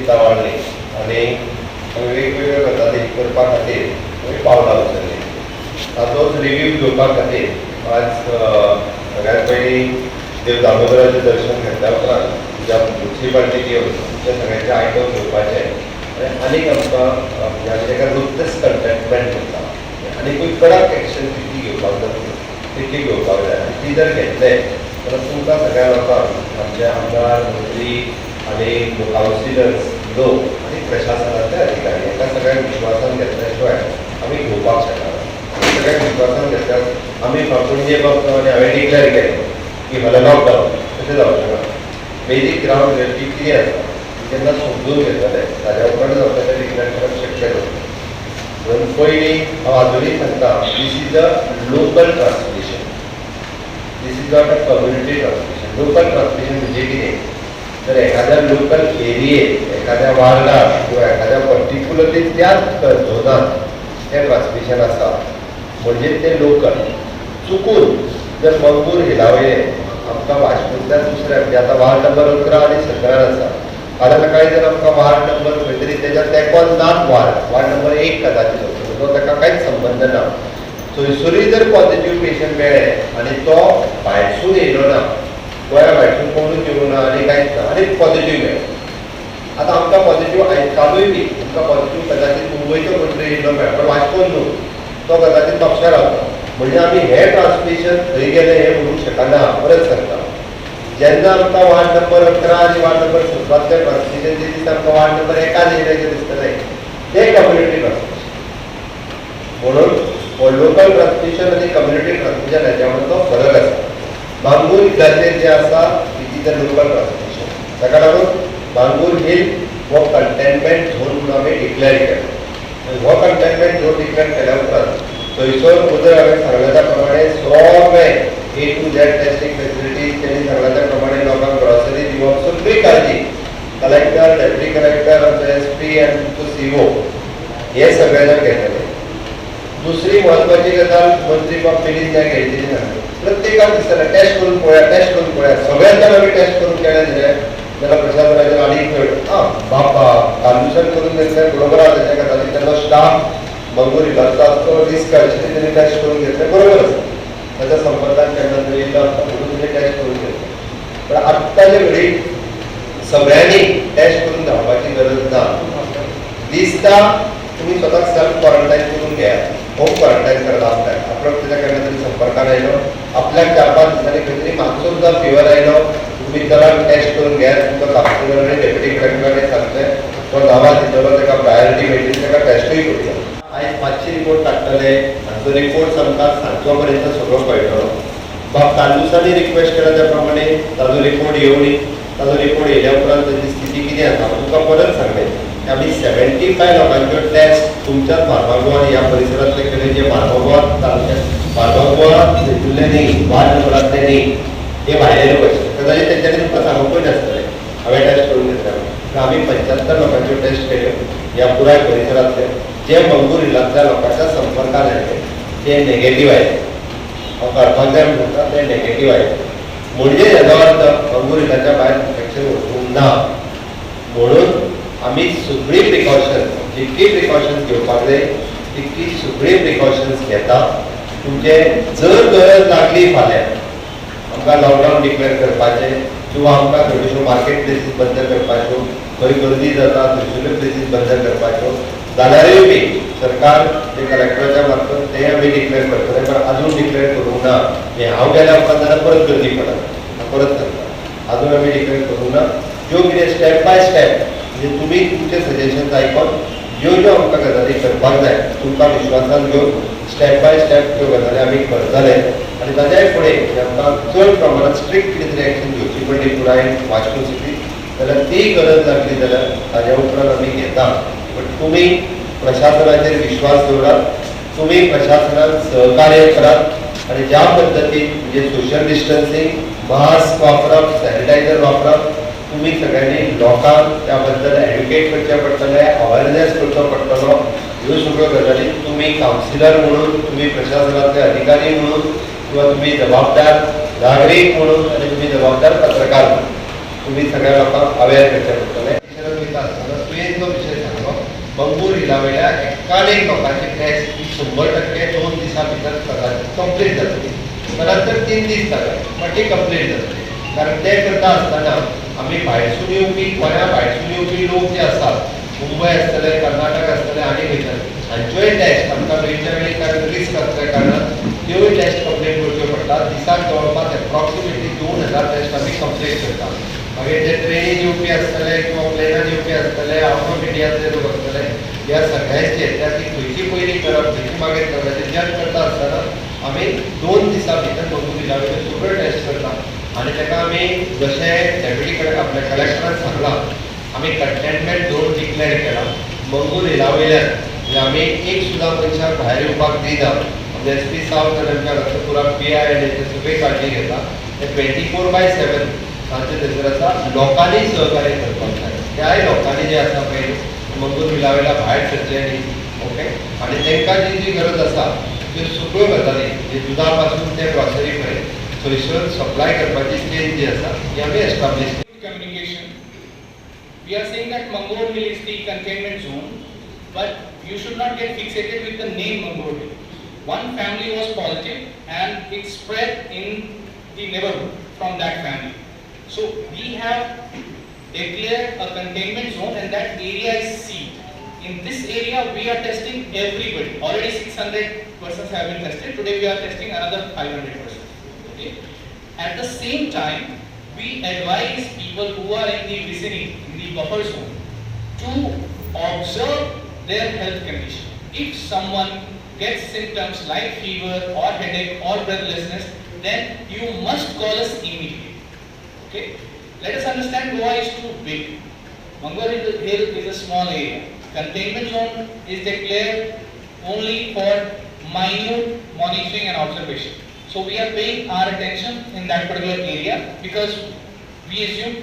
चिंता वाडली आनी आमी वेगवेगळ्यो गजाली करपा खातीर आमी पावलां उचललीं. ताचोच रिव्यू घेवपा खातीर आज सगळ्यात पयलीं देव दामोदराचें दर्शन घेतल्या उपरांत ज्या म्युन्सिपाल्टीक येवन तुमच्या सगळ्यांचे आयकून घेवपाचें आनी आनीक आमकां म्हणजे आमी ताका रुथलेस कंटेनमेंट म्हणटा, आनीकूय कडक एक्शन तितली घेवपाक जाता तितली घेवपाक जाय. आनी ती जर घेतले जाल्यार तुमकां सगळ्या लोकांक, आमचे आमदार, मंत्री आनी कावन्सिलर्स लोक आनी प्रशासनातले अधिकारी हांकां सगळ्यांक विश्वासान घेतल्या शिवाय आमी घेवपाक शकना. सगळ्यांक विश्वासान घेतल्यार आमी पणजे बसलो आनी हांवें डिक्लेअर केलें की फाल्यां लॉकडावन, तशें जावचें ना. बेजीक ग्रावंड रियलिटी कितें आसा ती जेन्ना समजून घेतले ताज्या उपरांतच आमकां तें डिक्लेअर करप शक्य जातलें. म्हणून पयलीं हांव आजुनूय सांगता, this is a local transmission, this is not a community transmission. Local transmission म्हणजे कितें, तर एखाद्या लोकल एरियेत, एखाद्या वार्डात किंवा एखाद्या पर्टिक्युलरली त्याच झोनात तें ट्रान्समिशन आसा म्हणजे तें लोकल. चुकून जर मंगूर हिला वयलें आमकां वास्कोंतल्यान दुसऱ्या, म्हणजे आतां वार्ड नंबर 11 आनी 17 आसा, फाल्यां सकाळीं जर आमकां वार्ड नंबर खंय तरी तेज्या तेंकोन नात, वार्ड नंबर 1 कदाचित आसतलो, तो ताका कांयच संबंद ना, थंयसरूय जर पॉझिटिव्ह पेशंट मेळ्ळे आनी तो भायरसून येयलो ना, गोंया भायरसून कोणूच येवंक ना आनी कांयच ना आनी पॉझिटिव्ह मेळ्ळे, आतां आमकां पॉझिटिव्ह आयज कालूय बी आमकां पॉझिटिव्ह कदाचित मुंबयचो कोण तरी येयल्लो मेळ्ळो, पण वास्कोन न्हू, तो कदाचित म्हापश्या रावता. म्हणजे आमी हें ट्रान्समिशन थंय गेलें हें म्हणूंक शकना. परत सांगता, जेन्ना आमकां वार्ड नंबर 11 आनी वार्ड नंबर 17तलें ट्रान्समिशन जे दिसा आमकां वार्ड नंबर 1 येयलें दिसतलें, तें कम्युनिटी ट्रान्समिशन. म्हणून हो लोकल ट्रान्समिशन आनी कम्युनिटी ट्रान्समिशन हाच्या मदलो फरक आसा. मांगूर हिलाचेर जें आसा, it is a local transmission. ताका लागून मांगूर हिल हो कंटेनमेंट झोन म्हणून आमी डिक्लेअर केलो. हो कंटेनमेंट झोन डिक्लेअर केल्या उपरांत थंयसर उदर हांवें सांगल्या त्या प्रमाणे सगळें A to Z testing facilities, तेणी सांगल्या त्या प्रमाणे लोकांक ग्रॉसरी दिवप, सगळी काळजी कलेक्टर, डेप्युटी कलेक्टर, आमचे SP आनी तुमचो सीओ हे सगळे जाण घेतले. दुसरी म्हत्वाची गजाल, मंत्री बाब मिलिंद नायक हेंची सांगले, प्रत्येकाक दिसतालें टेस्ट करून पळया, टेस्ट करून पळया. सगळ्यात जाण आमी टेस्ट करून केलें न्ही जाल्यार प्रशासनाचेर आनीक चड आं बापा कालुशन करून घेतलें, बरोबर आसा. तेच्या गजाली तेन्ना स्टाफ मंगूर हिलाचो आसतो, रिस्क आशिल्ली, तेणी टेस्ट करून घेतलें, बरोबर आसा. ताच्या संपर्कात केन्ना तरी येयल्लो आसता म्हणून तेणी टेस्ट करून घेतलें. पण आत्ताच्या घडीक सगळ्यांनी टेस्ट करून धांवपाची गरज ना. दिसता तुमी स्वताक सेल्फ क्वॉरंटायन करून घेयात, होम क्वॉरंटायन करात. आपल्याक आपल्याक तेच्या केन्ना तरी संपर्कान आयलो, आपल्याक 4-5 दिसांनी खंय तरी मातसो सुद्दां फिवर आयलो, तुमी चला टेस्ट करून घेयात. तुमकां कावन्सिलर आनी डेप्युटी कलेक्टरांनी सांगलें, तो नांवां दितलो, ताका प्रायोरिटी मेळटली, ताका टेस्टूय करतलो. आयज मातशी रिपोर्ट काडटले, हांचो रिपोर्ट आमकां सांजचो पर्यंत सगळो कळटलो. बाब कालुसांनी रिक्वेस्ट केला त्या प्रमाणे ताजो रिपोर्ट येवनी. ताजो रिपोर्ट येयल्या उपरांत ताजी स्थिती कितें आसा, तुमकां परत सांगलें की आमी 75 लोकांच्यो टेस्ट तुमच्याच मार्मागोवा आनी ह्या परिसरांतले केले, जे मार्मागोवा तालुक्यात, मार्मागोवा हितूंतले न्ही, वार्ड नंबरांतले न्ही, हे भायले लोक आशिल्ले. कदाचित तेंच्यांनी तुमकां सांगूंकूय नासतलें हांवें टेस्ट करून घेतल्या म्हणून. पूण आमी 75 लोकांच्यो टेस्ट केल्यो ह्या पुराय परिसरांतले, जे मंगूर हिलांतल्या लोकांच्या संपर्कात आयले, ते नेगेटीव आयले. हांव कळपाक जाय म्हणटा, ते नेगेटीव आयले म्हणजे हेजो अर्थ मंगूर हिलाच्या भायर इन्फेक्शन वचूंक ना. म्हणून आमी सगळीं प्रिकॉशन्स, जितकी प्रिकॉशन्स घेवपाक जाय तितकी सगळीं प्रिकॉशन्स घेता. तुमचे जर गरज लागली फाल्यां आमकां लॉकडावन डिक्लेअर करपाचें किंवा आमकां थोड्योश्यो मार्केट प्लेसीस बंद करपाच्यो, खंय गर्दी जाता थंयसरल्यो प्लेसीस बंद करपाच्यो जाल्यारूय बी सरकार जे कलेक्टराच्या मार्फत ते आमी डिक्लेअर करतले, पण अजून डिक्लेअर करूंक ना. हें हांव गेल्या उपरांत जाल्यार परत गर्दी पडत. परत सांगता, अजून आमी डिक्लेअर करूंक ना. ज्यो कितें स्टेप बाय स्टेप, म्हणजे तुमी तुमचे सजेशन्स आयकोन ज्यो ज्यो आमकां गजाली करपाक जाय, तुमकां विश्वासान घेवन स्टेप बाय स्टेप त्यो गजाली आमी करतले. आनी ताज्याय फुडें म्हणजे आमकां चड प्रमाणात स्ट्रिक्ट कितें तरी एक्शन घेवची पडली पुराय वास्को सिटीत जाल्यार, ती गरज लागली जाल्यार ताज्या उपरांत आमी घेता. बट तुमी प्रशासनाचेर विश्वास दवरात, तुमी प्रशासनाक सहकार्य करात आनी ज्या पद्दतीन, म्हणजे सोशल डिस्टन्सिंग, मास्क वापरप, सॅनिटायझर वापरप, तुमी सगळ्यांनी लोकांक त्या बद्दल एड्युकेट करचें पडटलें, अवेरनेस करचो पडटलो. ह्यो सगळ्यो गजाली तुमी कावन्सिलर म्हणून, तुमी प्रशासनातले अधिकारी म्हणून किंवा तुमी जबाबदार नागरीक म्हणून आनी तुमी जबाबदार पत्रकार म्हणून तुमी सगळ्या लोकांक अवेर करचें पडटलें. वयता आसतना एकान एक लोकांची टेस्ट ही 100% 2 दिसां भितर कदाचित कंप्लीट जातली, परत तर 3 दीस जाता बट ती कंप्लीट जातली. कारण ते करता आसतना आमी भायरसून येवपी, गोंया भायरसून येवपी लोक जे आसात, मुंबय आसतले, कर्नाटक आसतले आनी खंयच्यान, हांच्योय टेस्ट आमकां वेळच्या वेळी, कारण रिस्क आसल्या कारणान त्योय टेस्ट कंप्लीट करच्यो पडटा. दिसाक जवळपास एप्रॉक्सिमेटली 2000 टेस्ट आमी कंप्लीट करता. मागीर जे ट्रेनीन येवपी आसतले किंवा प्लेनान येवपी आसतले, आउट ऑफ इंडियांतले लोक आसतले, ह्या सगळ्यांचे त्या ती खंयची पयलीं करप, खंयची मागीर करप हाचें जज करता आसतना आमी 2 दिसां भितर मंगूर हिला वयल्यो सगळ्यो टेस्ट करता. आनी ताका आमी जशें डेप्युटी आपल्या कलेक्टरान सांगलां, आमी कंटेनमेंट झोन डिक्लेअर केला मंगूर हिला वयल्यान, म्हणजे आमी एक सुद्दां मनशाक भायर येवपाक दिना. आमचे एस पी सावथ आनी आमच्या रत्नपुरा पी I आनी ते सगळी काळजी घेता. ते 24/7 तांचे थंयसर आसा. लोकांनी सहकार्य करपाक जाय, त्याय लोकांनी जे आसा पळय मंगूर हिला वयल्या भायर सरचें न्ही, ओके. आनी तांकां जी जी गरज आसा त्यो सगळ्यो गजाली, म्हणजे दुदा पासून ते ग्रॉसरी पर्यंत थंयसर सप्लाय करपाची चेन जी आसा ती आमी establish. Communication. We are saying that Mangor Hill is the containment zone, but you should not get fixated with the name Mangor Hill. One family was positive and it spread in the neighborhood from that family. So we have declared a containment zone and that area is sealed. In this area we are testing everybody. Already 600 persons have been tested. Today we are testing another 500 persons. Okay. At the same time, we advise people who are in the vicinity, in the buffer zone, to observe their health condition. If someone gets symptoms like fever or headache or breathlessness, then you must call us immediately. Okay? Let us understand Goa is too big. Mangor Hill is a small area. Containment zone is declared only for minute monitoring and observation. So we are paying our attention in that particular area because we assume,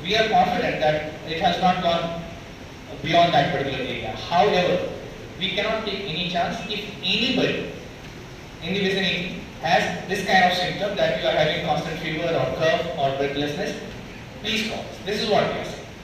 we are confident that it has not gone beyond that particular area. However, we cannot take any chance if anybody in the vicinity has this kind of symptom that you are having constant fever or cough or breathlessness, please call us. This is what we are saying.